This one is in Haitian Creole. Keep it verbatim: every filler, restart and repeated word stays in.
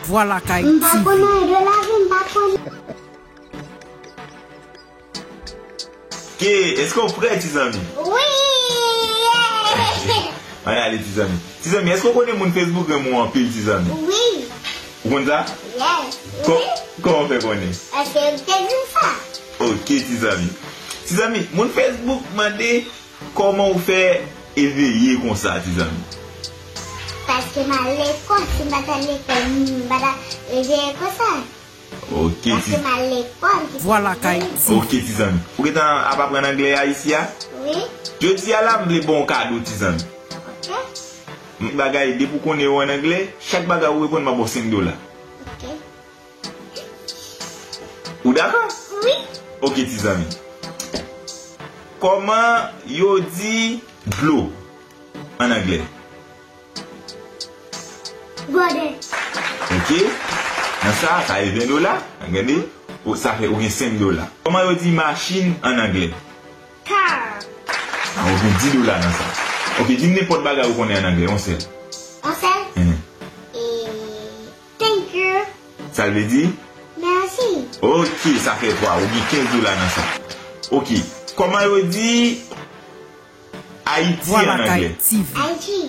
Vwa Lakay M pa T V. Konnen anyen de lavi, m pa konnen. Ke, èske w prè, ti zanmi? Wi! Ann ale, ti zanmi. Ti zanmi, èske w konnen moun Facebook renmen w anpil, ti zanmi? Wi. Ou konn sa? Yes. Ko-, Wi. Kòman w fè konnen? Paske yo te di m sa. Ok, ti zanmi. Ti zanmi, moun Facebook mande kòman w fè eveye konsa, ti zanmi. Paske m al lekòl, si m pa t al lekòl, m pa t ap eveye konsa. Ok, ti Paske m al lekòl. Vwa Lakay T V. Ok, ti zanmi. Ou gentan ap aprann anglè a isi a? Wi. Jodi a la, m vle ba w kado, ti zanmi. Ok. M bagay, depi w konnen yo an anglè, chak bagay ou reponn, m ap ba w senk dola. Ok. Ou dakò? Wi. Ok, ti zanmi. Kòman yo di dlo an anglè? Water. Ok. Nan sa, sa e ven dola. Gade. Ou, sa fè ou gen senk dola. Kòman yo di machin an anglè? Car. Ah, ou gen dis dola nan sa. Ok, di m nenpòt bagay ou konnen an anglè, yon sèl. Yon sèl? Ehe. E, thank you. Sa l vle di? Mèsi. Ok, sa fè twa. Ou gen kenz dola nan sa. Ok. Kòman yo di Ayiti an anglè? Vwa Lakay T V. Ayiti.